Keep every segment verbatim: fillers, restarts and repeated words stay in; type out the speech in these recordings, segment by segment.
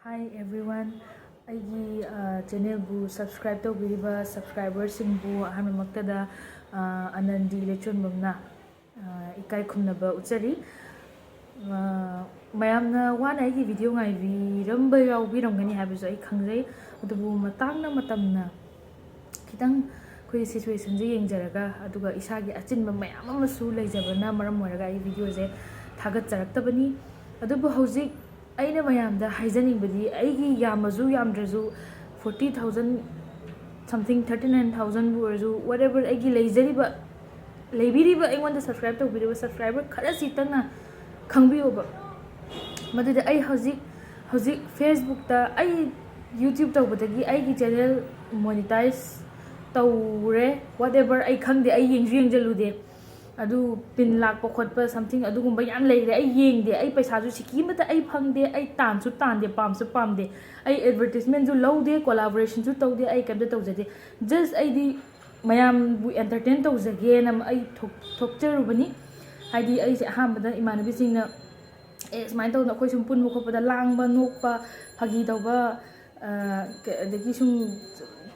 Hi everyone, ꯑꯩꯒꯤ ꯆꯦꯅꯦꯜꯕꯨ subscribe ꯇꯧꯕꯤꯔꯤꯕ ꯁꯕꯁꯀ꯭ꯔꯥꯏꯕꯔꯁꯤꯡꯕꯨ ꯑꯍꯥꯟꯕꯃꯛꯇꯗ ꯑꯅꯟꯗꯤ ꯂꯩꯆꯣꯟꯕꯝꯅ ꯏꯀꯥꯏ ꯈꯨꯝꯅꯕ ꯎꯠꯆꯔꯤ꯫ ꯃꯌꯥꯝꯅ ꯋꯥꯅ ꯑꯩꯒꯤ ꯚꯤꯗꯤꯑꯣ ꯉꯥꯏꯕꯤꯔꯝꯕ ꯌꯥꯎꯕꯤꯔꯝꯒꯅꯤ ꯍꯥꯏꯕꯁꯨ ꯑꯩ ꯈꯪꯖꯩ꯫ ꯑꯗꯨꯕꯨ ꯃꯇꯥꯡꯅ ꯃꯇꯝꯅ ꯈꯤꯇꯪ ꯑꯩꯈꯣꯏꯒꯤ ꯁꯤꯆꯨꯋꯦꯁꯟꯁꯦ ꯌꯦꯡꯖꯔꯒ, ꯑꯗꯨꯒ ꯏꯁꯥꯒꯤ ꯑꯆꯤꯟꯕ ꯃꯌꯥꯝ ꯑꯃꯁꯨ ꯂꯩꯖꯕꯅ ꯃꯔꯝ ꯑꯣꯏꯔꯒ ꯑꯩ ꯚꯤꯗꯤꯑꯣꯁꯦ ꯊꯥꯒꯠꯆꯔꯛꯇꯕꯅꯤ꯫ ꯑꯗꯨꯕꯨ ꯍꯧꯖꯤꯛ ꯑꯩꯅ ꯃꯌꯥꯝꯗ ꯍꯥꯏꯖꯅꯤꯡꯕꯗꯤ, ꯑꯩꯒꯤ ꯌꯥꯝꯃꯁꯨ ꯌꯥꯝꯗ꯭ꯔꯁꯨ forty thousand something, thirty nine thousandꯕꯨ ꯑꯣꯏꯔꯁꯨ, whatever, ꯑꯩꯒꯤ ꯂꯩꯖꯔꯤꯕ, ꯂꯩꯕꯤꯔꯤꯕ, ꯑꯩꯉꯣꯟꯗ ꯁꯕꯁꯀ꯭ꯔꯥꯏꯕ ꯇꯧꯕꯤꯔꯤꯕ ꯁꯕꯁꯀ꯭ꯔꯥꯏꯕꯔ ꯈꯔꯁꯤꯇꯪꯅ ꯈꯪꯕꯤꯌꯣꯕ꯫ ꯃꯗꯨꯗ ꯑꯩ ꯍꯧꯖꯤꯛ ꯍꯧꯖꯤꯛ ꯐꯦꯁꯕꯨꯛꯇ ꯑꯩ YouTube ꯇꯧꯕꯗꯒꯤ ꯑꯩꯒꯤ ꯆꯦꯅꯦꯜ ꯃꯣꯅꯤꯇꯥꯏꯁ ꯇꯧꯔꯦ, whatever, ꯑꯩ ꯈꯪꯗꯦ, ꯑꯩ ꯌꯦꯡꯁꯨ ꯌꯦꯡꯁꯤꯜꯂꯨꯗꯦ꯫ ꯑꯗꯨ ꯄꯤꯟ ꯂꯥꯛꯄ ꯈꯣꯠꯄ something ꯑꯗꯨꯒꯨꯝꯕ ꯌꯥꯝ ꯂꯩꯔꯦ꯫ ꯑꯩ ꯌꯦꯡꯗꯦ, ꯑꯩ ꯄꯩꯁꯥꯁꯨ ꯁꯤꯀꯤ ꯑꯃꯠꯇ ꯑꯩ ꯐꯪꯗꯦ, ꯑꯩ ꯇꯥꯟꯁꯨ ꯇꯥꯟꯗꯦ, ꯄꯥꯝꯁꯨ ꯄꯥꯝꯗꯦ꯫ ꯑꯩ ꯑꯦꯗꯚꯔꯇꯤꯁꯃꯦꯟꯁꯨ ꯂꯧꯗꯦ, ꯀꯣꯂꯥꯕꯣꯔꯦꯁꯟꯁꯨ ꯇꯧꯗꯦ, ꯑꯩ ꯀꯩꯝꯇ ꯇꯧꯖꯗꯦ꯫ Just ꯑꯩꯗꯤ ꯃꯌꯥꯝꯕꯨ ꯑꯦꯟꯇꯔꯇꯦꯟ ꯇꯧꯖꯒꯦꯅ ꯑꯩ ꯊꯣꯛ- ꯊꯣꯛꯆꯔꯨꯕꯅꯤ꯫ ꯍꯥꯏꯗꯤ ꯑꯩꯁꯦ ꯑꯍꯥꯟꯕꯗ ꯏꯃꯥꯟꯅꯕꯤꯁꯤꯡꯅ ꯑꯦ ꯁꯨꯃꯥꯏꯅ ꯇꯧꯗꯅ ꯑꯩꯈꯣꯏ ꯁꯨꯝ ꯄꯨꯟꯕ ꯈꯣꯠꯄꯗ ꯂꯥꯡꯕ ꯅꯣꯛꯄ ꯐꯥꯒꯤ ꯇꯧꯕ, ꯑ, ꯀ- ꯑꯗꯒꯤ ꯁꯨꯝ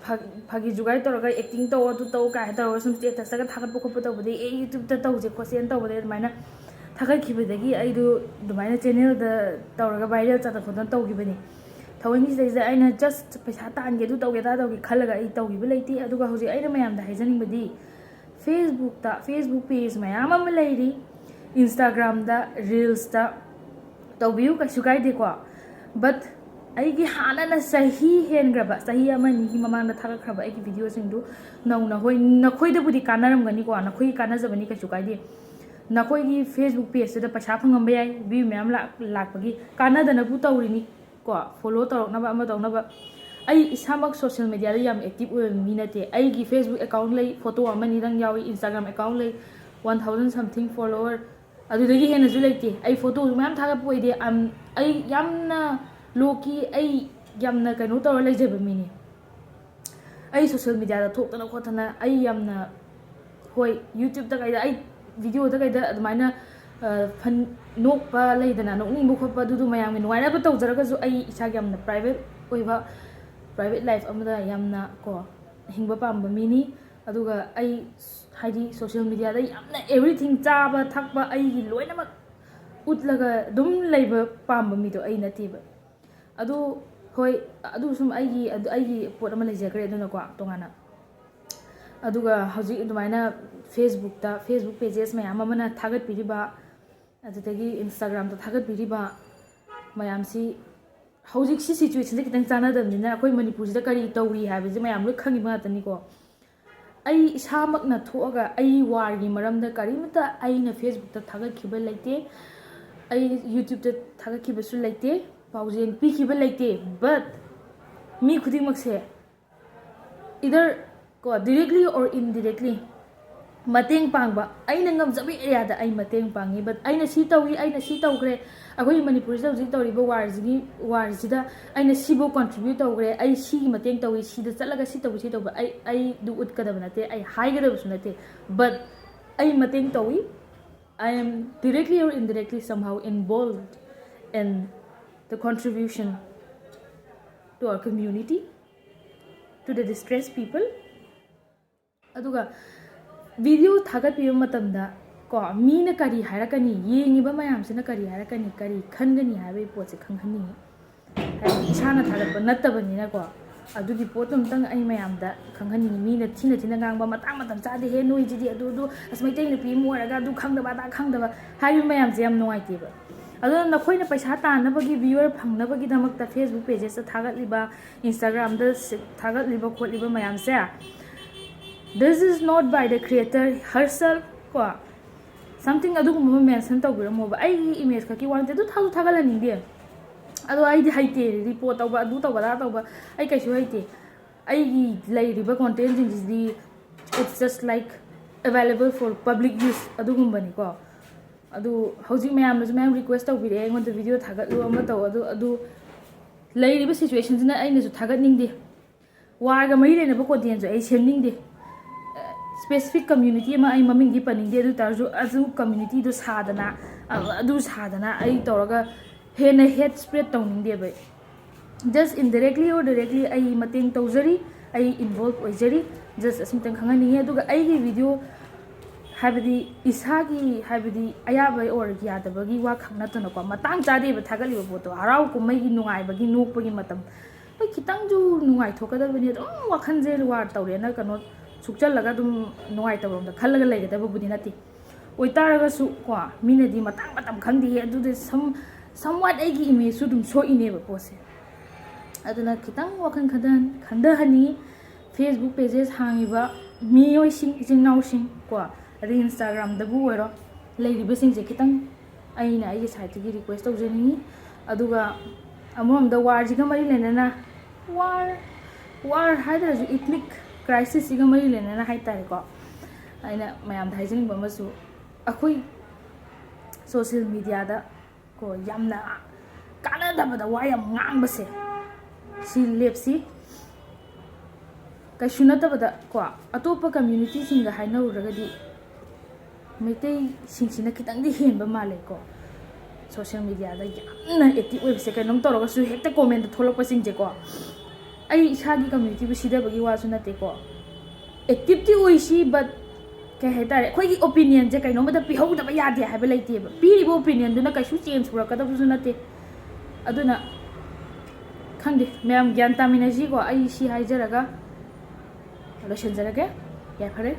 ꯐ- ꯐꯥꯒꯤ ꯖꯨꯒꯥꯏ ꯇꯧꯔꯒ ꯑꯦꯛꯇꯤꯡ ꯇꯧ, ꯑꯗꯨ ꯇꯧ ꯀꯥꯏꯅ ꯇꯧꯔꯒ ꯁꯨꯝ ꯁ꯭ꯇꯦꯇꯁꯇꯒ ꯊꯥꯒꯠꯄ ꯈꯣꯠꯄ ꯇꯧꯕꯗꯒꯤ ꯑꯦ YouTubeꯇ ꯇꯧꯁꯦ ꯈꯣꯠꯁꯦꯅ ꯇꯧꯕꯗꯒꯤ ꯑꯗꯨꯃꯥꯏꯅ ꯊꯥꯒꯠꯈꯤꯕꯗꯒꯤ ꯑꯩꯗꯣ ꯑꯗꯨꯃꯥꯏꯅ ꯆꯦꯅꯦꯜꯗ ꯇꯧꯔꯒ ꯚꯥꯏꯔꯦꯜ ꯆꯠꯇꯅ ꯈꯣꯠꯇꯅ ꯇꯧꯈꯤꯕꯅꯤ꯫ ꯊꯑꯣꯏꯒꯤ ꯁꯤꯗꯩꯁꯤꯗ ꯑꯩꯅ just ꯄꯩꯁꯥ ꯇꯥꯟꯒꯦ, ꯑꯗꯨ ꯇꯧꯒꯦ, ꯑꯗꯥ ꯇꯧꯒꯦ ꯈꯜꯂꯒ ꯑꯩ ꯇꯧꯈꯤꯕ ꯂꯩꯇꯦ꯫ ꯑꯗꯨꯒ ꯍꯧꯖꯤꯛ ꯑꯩꯅ ꯃꯌꯥꯝꯗ ꯍꯥꯏꯖꯅꯤꯡꯕꯗꯤ, ꯐꯦꯁꯕꯨꯛꯇ, ꯐꯦꯁꯕꯨꯛ ꯄꯦꯖ ꯃꯌꯥꯝ ꯑꯃ ꯂꯩꯔꯤ, ꯏꯟꯁꯇꯥꯒ꯭ꯔꯥꯝꯗ, ꯔꯤꯜꯁꯇ ꯇꯧꯕꯤꯌꯨ, ꯀꯩꯁꯨ ꯀꯥꯏꯗꯦꯀꯣ꯫ But ꯑꯩꯒꯤ ꯍꯥꯟꯅꯅ ꯆꯍꯤ ꯍꯦꯟꯈ꯭ꯔꯕ, ꯆꯍꯤ ꯑꯃ ꯑꯅꯤꯒꯤ ꯃꯃꯥꯡꯗ ꯊꯥꯒꯠꯈ꯭ꯔꯕ ꯑꯩꯒꯤ ꯚꯤꯗꯤꯑꯣꯁꯤꯡꯗꯨ ꯅꯧꯅ, ꯍꯣꯏ, ꯅꯈꯣꯏꯗꯕꯨꯗꯤ ꯀꯥꯟꯅꯔꯝꯒꯅꯤꯀꯣ, ꯅꯈꯣꯏꯒꯤ ꯀꯥꯟꯅꯖꯕꯅꯤ, ꯀꯩꯁꯨ ꯀꯥꯏꯗꯦ꯫ ꯅꯈꯣꯏꯒꯤ ꯐꯦꯁꯕꯨꯛ ꯄꯦꯖꯇꯨꯗ ꯄꯩꯁꯥ ꯐꯪꯉꯝꯕ ꯌꯥꯏ, ꯚ꯭ꯌꯨ ꯃꯌꯥꯝ ꯂꯥꯛ- ꯂꯥꯛꯄꯒꯤ, ꯀꯥꯟꯅꯗꯅꯕꯨ ꯇꯧꯔꯤꯅꯤ꯫ ꯀꯣ, ꯐꯣꯂꯣ ꯇꯧꯔꯛꯅꯕ, ꯑꯃ ꯇꯧꯅꯕ꯫ ꯑꯩ ꯏꯁꯥꯃꯛ ꯁꯣꯁꯦꯜ ꯃꯦꯗꯤꯌꯥꯗ ꯌꯥꯝ ꯑꯦꯛꯇꯤꯚ ꯑꯣꯏꯕ ꯃꯤ ꯅꯠꯇꯦ꯫ ꯑꯩꯒꯤ ꯐꯦꯁꯕꯨꯛ ꯑꯦꯀꯥꯎꯟ ꯂꯩ, ꯐꯣꯇꯣ ꯑꯃꯅꯤꯗꯪ ꯌꯥꯎꯏ, ꯏꯟꯁꯇꯥꯒ꯭ꯔꯥꯝ ꯑꯦꯀꯥꯎꯟ ꯂꯩ, one thousand something follower, ꯑꯗꯨꯗꯒꯤ ꯍꯦꯟꯅꯁꯨ ꯂꯩꯇꯦ꯫ ꯑꯩ ꯐꯣꯇꯣꯁꯨ ꯃꯌꯥꯝ ꯊꯥꯒꯠꯄ ꯑꯣꯏꯗꯦ꯫ ꯑꯝ, ꯑꯩ ꯌꯥꯝꯅ ꯂꯣꯀꯤ, ꯑꯩ ꯌꯥꯝꯅ ꯀꯩꯅꯣ ꯇꯧꯔ ꯂꯩꯖꯕ ꯃꯤꯅꯤ꯫ ꯑꯩ ꯁꯣꯁꯦꯜ ꯃꯦꯗꯤꯌꯥꯗ ꯊꯣꯛꯇꯅ ꯈꯣꯠꯇꯅ ꯑꯩ ꯌꯥꯝꯅ, ꯍꯣꯏ, YouTubeꯇ ꯀꯩꯗ ꯑꯩ ꯚꯤꯗꯤꯑꯣꯗ ꯀꯩꯗ ꯑꯗꯨꯃꯥꯏꯅ ꯐꯟ ꯅꯣꯛꯄ ꯂꯩꯗꯅ, ꯅꯣꯛꯅꯤꯡꯕ ꯈꯣꯠꯄ, ꯑꯗꯨꯗꯣ ꯃꯌꯥꯝꯒꯤ ꯅꯨꯡꯉꯥꯏꯅꯕ ꯇꯧꯖꯔꯒꯁꯨ, ꯑꯩ ꯏꯁꯥꯒꯤ ꯌꯥꯝꯅ private ꯑꯣꯏꯕ, private life ꯑꯃꯗ ꯌꯥꯝꯅ ꯀꯣ ꯍꯤꯡꯕ ꯄꯥꯝꯕ ꯃꯤꯅꯤ꯫ ꯑꯗꯨꯒ ꯑꯩ ꯍꯥꯏꯗꯤ social mediaꯗ ꯌꯥꯝꯅ everything, ꯆꯥꯕ ꯊꯛꯄ, ꯑꯩꯒꯤ ꯂꯣꯏꯅꯃꯛ ꯎꯠꯂꯒ ꯑꯗꯨꯝ ꯂꯩꯕ ꯄꯥꯝꯕ ꯃꯤꯗꯣ ꯑꯩ ꯅꯠꯇꯦꯕ꯫ ꯑꯗꯨ ꯍꯣꯏ, ꯑꯗꯨ ꯁꯨꯝ ꯑꯩꯒꯤ ꯑꯗꯨ ꯑꯩꯒꯤ ꯄꯣꯠ ꯑꯃ ꯂꯩꯖꯈ꯭ꯔꯦ ꯑꯗꯨꯅꯀꯣ ꯇꯣꯉꯥꯟꯅ꯫ ꯑꯗꯨꯒ ꯍꯧꯖꯤꯛ ꯑꯗꯨꯃꯥꯏꯅ Facebookꯇ, Facebook pages ꯃꯌꯥꯝ ꯑꯃꯅ ꯊꯥꯒꯠꯄꯤꯔꯤꯕ, ꯑꯗꯨꯗꯒꯤ Instagramꯗ ꯊꯥꯒꯠꯄꯤꯔꯤꯕ ꯃꯌꯥꯝꯁꯤ, ꯍꯧꯖꯤꯛꯁꯤ situationꯁꯦ ꯈꯤꯇꯪ ꯆꯥꯟꯅꯗꯕꯅꯤꯅ, ꯑꯩꯈꯣꯏ ꯃꯅꯤꯄꯨꯔꯁꯤꯗ ꯀꯔꯤ ꯇꯧꯔꯤ ꯍꯥꯏꯕꯁꯦ ꯃꯌꯥꯝ ꯂꯣꯏ ꯈꯪꯉꯤꯕ ꯉꯥꯛꯇꯅꯤꯀꯣ꯫ ꯑꯩ ꯏꯁꯥꯃꯛꯅ ꯊꯣꯛꯑꯒ ꯑꯩ warꯒꯤ ꯃꯔꯝꯗ ꯀꯔꯤꯃꯇ ꯑꯩꯅ Facebookꯇ ꯊꯥꯒꯠꯈꯤꯕ ꯂꯩꯇꯦ, ꯑꯩ YouTubeꯇ ꯊꯥꯒꯠꯈꯤꯕꯁꯨ ꯂꯩꯇꯦ, ꯄꯥꯎꯖꯦꯜ ꯄꯤꯈꯤꯕ ꯂꯩꯇꯦ꯫ But ꯃꯤ ꯈꯨꯗꯤꯡꯃꯛꯁꯦ either ꯀꯣ directly or indirectly ꯃꯇꯦꯡ ꯄꯥꯡꯕ, ꯑꯩꯅ ꯉꯝꯖꯕ areaꯗ ꯑꯩ ꯃꯇꯦꯡ ꯄꯥꯡꯉꯤ꯫ But ꯑꯩꯅ ꯁꯤ ꯇꯧꯏ, ꯑꯩꯅ ꯁꯤ ꯇꯧꯈ꯭ꯔꯦ, ꯑꯩꯈꯣꯏꯒꯤ ꯃꯅꯤꯄꯨꯔꯁꯤꯗ ꯍꯧꯖꯤꯛ ꯇꯧꯔꯤꯕ warꯁꯤꯒꯤ, warꯁꯤꯗ ꯑꯩꯅ ꯁꯤꯕꯨ contribute ꯇꯧꯈ꯭ꯔꯦ, ꯑꯩ ꯁꯤꯒꯤ ꯃꯇꯦꯡ ꯇꯧꯏ, ꯁꯤꯗ ꯆꯠꯂꯒ ꯁꯤ ꯇꯧꯕ, ꯁꯤ ꯇꯧꯕ, ꯑꯩ, ꯑꯩꯗꯨ ꯎꯠꯀꯗꯕ ꯅꯠꯇꯦ, ꯑꯩ ꯍꯥꯏꯒꯗꯕꯁꯨ ꯅꯠꯇꯦ꯫ But ꯑꯩ ꯃꯇꯦꯡ ꯇꯧꯏ꯫ I am directly or indirectly somehow involved in the contribution to our community, to the distressed people. ꯑꯗꯨꯒ video ꯊꯥꯒꯠꯄꯤꯕ ꯃꯇꯝꯗ ꯀꯣ ꯃꯤꯅ ꯀꯔꯤ ꯍꯥꯏꯔꯛꯀꯅꯤ, ꯌꯦꯡꯉꯤꯕ ꯃꯌꯥꯝꯁꯤꯅ ꯀꯔꯤ ꯍꯥꯏꯔꯛꯀꯅꯤ, ꯀꯔꯤ ꯈꯟꯒꯅꯤ ꯍꯥꯏꯕꯒꯤ ꯄꯣꯠꯁꯦ ꯈꯪꯍꯟꯅꯤꯡꯉꯤ꯫ ꯍꯥꯏꯗꯤ ꯏꯁꯥꯅ ꯊꯥꯒꯠꯄ ꯅꯠꯇꯕꯅꯤꯅꯀꯣ, ꯑꯗꯨꯒꯤ ꯄꯣꯠꯇꯣ ꯑꯝꯇꯪ ꯑꯩ ꯃꯌꯥꯝꯗ ꯈꯪꯍꯟꯅꯤꯡꯉꯤ꯫ ꯃꯤꯅ ꯊꯤꯅ ꯊꯤꯅ ꯉꯥꯡꯕ, "ꯃꯇꯥꯡ ꯃꯇꯝ ꯆꯥꯗꯦꯍꯦ ꯅꯣꯏꯁꯤꯗꯤ, ꯑꯗꯨ ꯑꯗꯨ, ꯑꯁ ꯃꯩꯇꯩ ꯅꯨꯄꯤ ꯑꯃ ꯑꯣꯏꯔꯒ ꯑꯗꯨ ꯈꯪꯗꯕ ꯑꯗꯥ ꯈꯪꯗꯕ" ꯍꯥꯏꯕ ꯃꯌꯥꯝꯁꯦ ꯌꯥꯝ ꯅꯨꯡꯉꯥꯏꯇꯦꯕ꯫ ꯑꯗꯨꯅ ꯅꯈꯣꯏꯅ ꯄꯩꯁꯥ ꯇꯥꯟꯅꯕꯒꯤ, viewer ꯐꯪꯅꯕꯒꯤꯗꯃꯛꯇ Facebook pagesꯇ ꯊꯥꯒꯠꯂꯤꯕ, Instagramꯗ ꯊꯥꯒꯠꯂꯤꯕ ꯈꯣꯠꯂꯤꯕ ꯃꯌꯥꯝꯁꯦ, this is not by the creator herself ꯀꯣ, something ꯑꯗꯨꯒꯨꯝꯕ ꯑꯃ mention ꯇꯧꯕꯤꯔꯝꯃꯣꯕ꯫ ꯑꯩꯒꯤ image ꯈꯛꯀꯤ ꯋꯥ ꯅꯠꯇꯦ, ꯑꯗꯨ ꯊꯥꯁꯨ ꯊꯥꯒꯠꯍꯟꯅꯤꯡꯗꯦ꯫ ꯑꯗꯣ ꯑꯩꯗꯤ ꯍꯩꯇꯦ, report ꯇꯧꯕ, ꯑꯗꯨ ꯇꯧꯕ, ꯑꯗꯥ ꯇꯧꯕ, ꯑꯩ ꯀꯩꯁꯨ ꯍꯩꯇꯦ꯫ ꯑꯩꯒꯤ ꯂꯩꯔꯤꯕ contentꯁꯤꯡꯁꯤꯗꯤ it's just like available for public use ꯑꯗꯨꯒꯨꯝꯕꯅꯤꯀꯣ꯫ ꯑꯗꯨ ꯍꯧꯖꯤꯛ ꯃꯌꯥꯝꯅꯁꯨ ꯃꯌꯥꯝ request ꯇꯧꯕꯤꯔꯛꯑꯦ ꯑꯩꯉꯣꯟꯗ, video ꯊꯥꯒꯠꯂꯨ, ꯑꯃ ꯇꯧ, ꯑꯗꯨ, ꯑꯗꯨ ꯂꯩꯔꯤꯕ situationꯁꯤꯅ ꯑꯩꯅꯁꯨ ꯊꯥꯒꯠꯅꯤꯡꯗꯦ꯫ Warꯒ ꯃꯔꯤ ꯂꯩꯅꯕ contentꯁꯨ ꯑꯩ ꯁꯦꯝꯅꯤꯡꯗꯦ꯫ specific community ꯑꯃ, ꯑꯩ ꯃꯃꯤꯡꯗꯤ ꯄꯟꯅꯤꯡꯗꯦ, ꯑꯗꯨ ꯑꯣꯏ ꯇꯥꯔꯁꯨ ꯑꯗꯨ communityꯗꯣ ꯁꯥꯗꯅ, ꯑ-, ꯑꯗꯨ ꯁꯥꯗꯅ ꯑꯩ ꯇꯧꯔꯒ ꯍꯦꯟꯅ hate spread ꯇꯧꯅꯤꯡꯗꯦꯕ ꯑꯩ꯫ Just indirectly or directly ꯑꯩ ꯃꯇꯦꯡ ꯇꯧꯖꯔꯤ, ꯑꯩ involve ꯑꯣꯏꯖꯔꯤ, just ꯑꯁꯤꯃꯇꯪ ꯈꯪꯍꯟꯅꯤꯡꯉꯤ꯫ ꯑꯗꯨꯒ ꯑꯩꯒꯤ video, ꯍꯥꯏꯕꯗꯤ ꯏꯁꯥꯒꯤ, ꯍꯥꯏꯕꯗꯤ ꯑꯌꯥꯕ or ꯌꯥꯗꯕꯒꯤ ꯋꯥ ꯈꯛ ꯅꯠꯇꯅꯀꯣ, ꯃꯇꯥꯡ ꯆꯥꯗꯦꯕ ꯊꯥꯒꯠꯂꯤꯕ ꯄꯣꯠꯇꯣ, ꯍꯔꯥꯎ ꯀꯨꯝꯍꯩꯒꯤ ꯅꯨꯡꯉꯥꯏꯕꯒꯤ ꯅꯣꯛꯄꯒꯤ ꯃꯇꯝ꯫ ꯍꯣꯏ, ꯈꯤꯇꯪꯁꯨ ꯅꯨꯡꯉꯥꯏꯊꯣꯛꯀꯗꯕꯅꯤ꯫ ꯑꯗꯨꯝ ꯋꯥꯈꯜꯁꯦ ꯋꯥꯔ ꯇꯧꯔꯦꯅ ꯀꯩꯅꯣ ꯁꯨꯛꯆꯜꯂꯒ ꯑꯗꯨꯝ ꯅꯨꯡꯉꯥꯏꯇꯕꯔꯣꯝꯗ ꯈꯜꯂꯒ ꯂꯩꯒꯗꯕꯕꯨꯗꯤ ꯅꯠꯇꯦ꯫ ꯑꯣꯏꯇꯥꯔꯒꯁꯨ ꯀꯣ, ꯃꯤꯅꯗꯤ ꯃꯇꯥꯡ ꯃꯇꯝ ꯈꯪꯗꯦ, ꯑꯗꯨꯗꯤ some, somewhat ꯑꯩꯒꯤ imageꯁꯨ ꯑꯗꯨꯝ ꯁꯣꯛꯏꯅꯦꯕ ꯄꯣꯠꯁꯦ꯫ ꯑꯗꯨꯅ ꯈꯤꯇꯪ ꯋꯥꯈꯜ ꯈꯟꯊꯍꯟ-, ꯈꯟꯊꯍꯟꯅꯤꯡꯉꯤ꯫ Facebook pages ꯍꯥꯡꯉꯤꯕ ꯃꯤꯑꯣꯏꯁꯤꯡ, ꯏꯆꯤꯟ ꯏꯅꯥꯎꯁꯤꯡ ꯀꯣ, ꯑꯗꯩ Instagramꯗꯕꯨ ꯑꯣꯏꯔꯣ, ꯂꯩꯔꯤꯕꯁꯤꯡꯁꯦ ꯈꯤꯇꯪ ꯑꯩꯅ ꯑꯩꯒꯤ sideꯇꯒꯤ request ꯇꯧꯖꯅꯤꯡꯉꯤ꯫ ꯑꯗꯨꯒ ꯑꯃꯔꯣꯝꯗ warꯁꯤꯒ ꯃꯔꯤ ꯂꯩꯅꯅ, war, war ꯍꯥꯏꯗ꯭ꯔꯁꯨ ethnic crisisꯁꯤꯒ ꯃꯔꯤ ꯂꯩꯅꯅ ꯍꯥꯏꯇꯥꯔꯦꯀꯣ, ꯑꯩꯅ ꯃꯌꯥꯝꯗ ꯍꯥꯏꯖꯅꯤꯡꯕ ꯑꯃꯁꯨ, ꯑꯩꯈꯣꯏ social mediaꯗ ꯀꯣ, ꯌꯥꯝꯅ ꯀꯥꯟꯅꯗꯕꯗ ꯋꯥ ꯌꯥꯝ ꯉꯥꯡꯕꯁꯦ, ꯁꯤ ꯂꯦꯞꯁꯤ꯫ ꯀꯩꯁꯨ ꯅꯠꯇꯕꯗ ꯀꯣ, ꯑꯇꯣꯞꯄ communityꯁꯤꯡꯒ ꯍꯥꯏꯅꯔꯨꯔꯒꯗꯤ ꯃꯩꯇꯩꯁꯤꯡꯁꯤꯅ ꯈꯤꯇꯪꯗꯤ ꯍꯦꯟꯕ ꯃꯥꯜꯂꯦꯀꯣ꯫ Social mediaꯗ ꯌꯥꯝꯅ active ꯑꯣꯏꯕꯁꯦ, ꯀꯩꯅꯣꯝ ꯇꯧꯔꯒꯁꯨ ꯍꯦꯛꯇ commentꯇ ꯊꯣꯛꯂꯛꯄꯁꯤꯡꯁꯦꯀꯣ꯫ ꯑꯩ ꯏꯁꯥꯒꯤ communityꯕꯨ ꯁꯤꯊꯕꯒꯤ ꯋꯥꯁꯨ ꯅꯠꯇꯦꯀꯣ, activeꯇꯤ ꯑꯣꯏꯁꯤ, but ꯀꯩ ꯍꯥꯏꯇꯥꯔꯦ, ꯑꯩꯈꯣꯏꯒꯤ opinionꯁꯦ ꯀꯩꯅꯣꯝꯃꯗ ꯄꯤꯍꯧꯗꯕ ꯌꯥꯗꯦ ꯍꯥꯏꯕ ꯂꯩꯇꯦꯕ꯫ ꯄꯤꯔꯤꯕ opinionꯗꯨꯅ ꯀꯩꯁꯨ change ꯄꯨꯔꯛꯀꯗꯕꯁꯨ ꯅꯠꯇꯦ꯫ ꯑꯗꯨꯅ ꯈꯪꯗꯦ, ꯃꯌꯥꯝ ꯒ꯭ꯌꯥꯟ ꯇꯥꯃꯤꯟꯅꯁꯤꯀꯣ꯫ ꯑꯩ ꯁꯤ ꯍꯥꯏꯖꯔꯒ ꯂꯣꯏꯁꯤꯟꯖꯔꯒꯦ꯫ ꯌꯥꯏꯐꯔꯦ꯫